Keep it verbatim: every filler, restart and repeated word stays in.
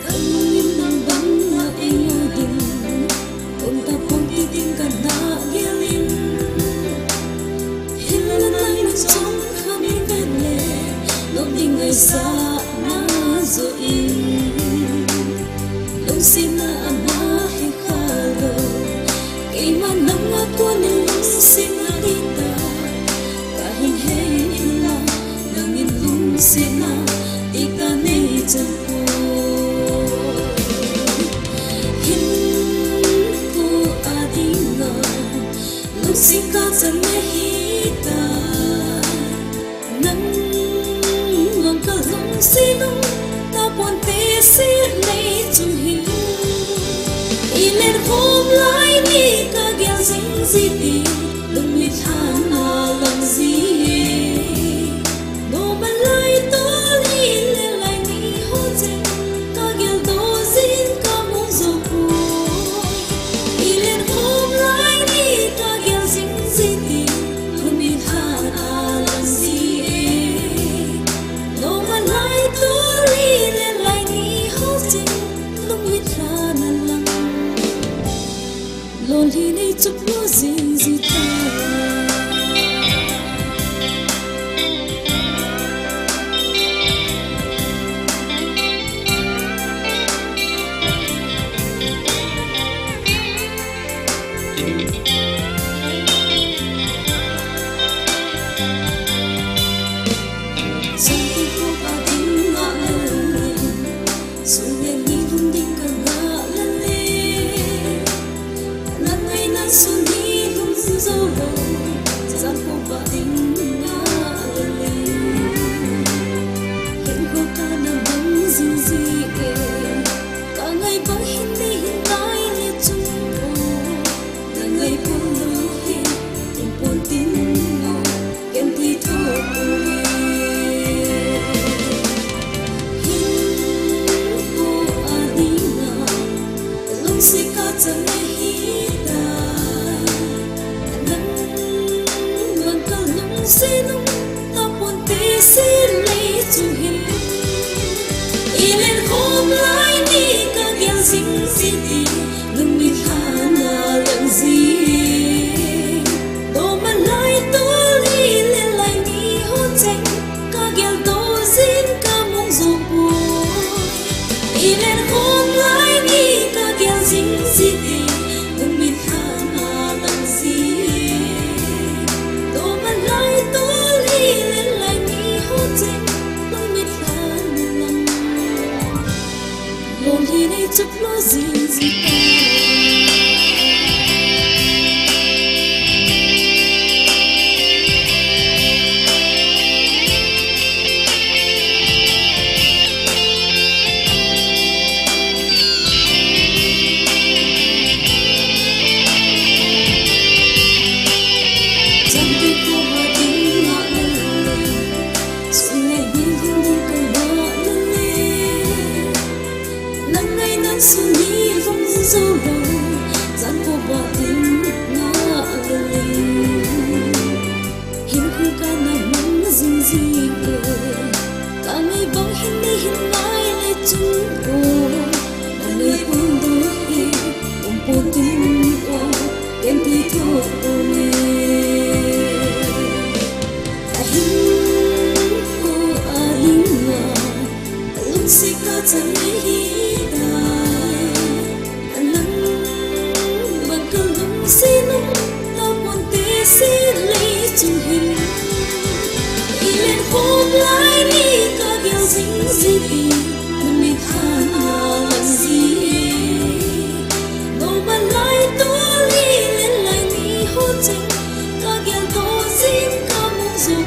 Kalungin nang banga eingol ding, kum tapon titin kana gelin. Hinla nang min chom khamin vet le, lungding ngaisahna johin. Lungsetna ama hi khalou, keiman nanga konin lungsetna dita kahin hei inlang, nangin lungsetna dita nei chan poi. Hinkho a dinga lungset kachan nahitai. Nangma kalungset nung tapon tehse nei chu hin. Ilen khom lai ni kagel jing jiti, lungmit lhana lang ji e. Noman lai tol ilen lai ni ho cheng, kagel doh jin kamu jou poi. Ilen khom lai ni kagel jing jiti, lungmit lhana lang ji e. Noman lai tol ilen lai ni ho cheng, lungmit lhana lang. Lonely nei chup lo jing jita. Something ko pa ding ma lungin, sung le ni lung ding ka nga lale. Nang ngai nang suni lung su zo lo, zan ko pa ding nga lale. Ken ko ka na mang zing zi e, ka ngai bang hin ni hin ngai le chung o. Ka ngai pun lo hi, tum pun tin o, ken ti tho pun e. Hin ko a ding a, lungset kachan nahitai. Nangman kalungset nung tapon tehse nei chu hin. Ilen khom lai ni kagel jing jiti, lungmit lhana lang ji e. Noman lai tol ilen lai ni ho cheng, kagel doh jin kamu jou poi. Ilen khom lai ni kagel jing jiti, lungmit lhana lang ji e. Noman lai tol ilen lai ni ho cheng, lungmit lhana lang. Lonely nei chup lo jing jita. Nang ngai nang suni lung zo lo, zan ko pa ding nga lale. Hin ko ka na mang zing zi e, ka ngai bang hin ni hin ngai le chung o. Ka ngai pun do hi, um pun tin o, ken ti tho o ne. A hin ko a ding a, lungset kachan nahitai. Nangman kalungset nung tapon tehse nei chu hin. Ilen khom lai ni kagel jing jiti, lungmit lhana lang ji e. Noman lai tol ilen lai ni ho cheng, kagel doh jin kamu jou